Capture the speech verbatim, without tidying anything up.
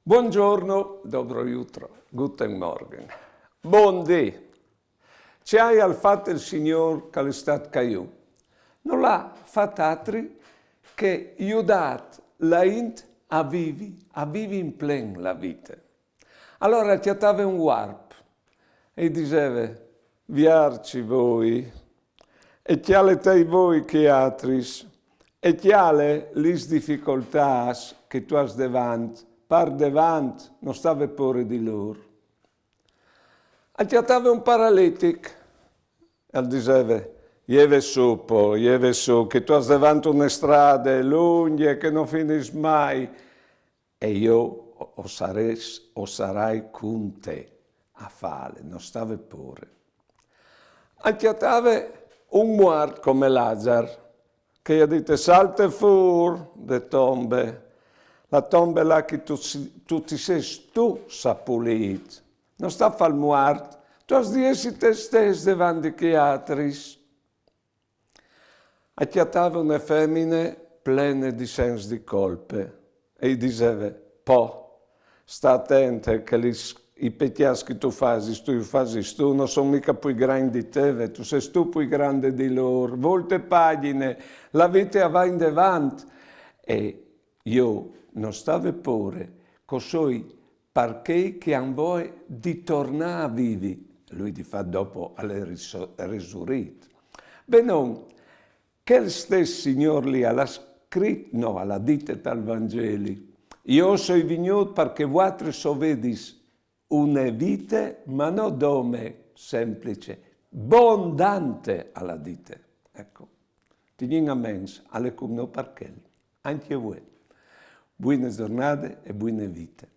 Buongiorno, dobro jutro, guten Morgen. Bundì. Ce aial fat il Signôr che al è stât ca jù? Nol à fat altri che judâ la int a vivi, a vivi in plen la vite. Alore al cjatave un vuarp e i diseve: «Viarcj voi, e cjale tai voi chei altris, e cjale lis dificoltâts che tu âs devant, par devant, no stâ vê pôre di lôr.» Al cjatave un paralitic e al diseve: «Jeve sù po, jeve sù, che tu âs devant une strade lungje che no finìs mai, e jo o, o sarès, o sarai cun te a fâle, no stâ vê pôre.» Al cjatave un muart come Lazar, che i à dite: «Salte fûr de tombe, la tombe là che tu, si- tu ti sês tu sapulît. No stâ fâ il muart, tu âs di jessi te stes devant di chei altris.» Al cjatave une femine plene di sens di colpe e i diseve: «Po, sta atente che lis, i pecjâts che tu fasis, tu ju fasis tu, no son mica plui grancj di te, ve, tu sês tu plui grande di lôr, volte pagjine, la vite a va indevant, e jo, no stâ vê pôre, che o soi par chei che a àn voie di tornâ a vivi.» Lui di fat dopo al è riso-, risurît. Benon, chel stes Signôr li al à scrit, no, al à dite tal Vangeli: «Jo o soi vignût par che vualtris o vedis une vite, ma no dome semplice, bondante», al à dite. Eco, tignìn a ments, al è cun nô par chel. Ancje vuê. Buine zornade e buine vite.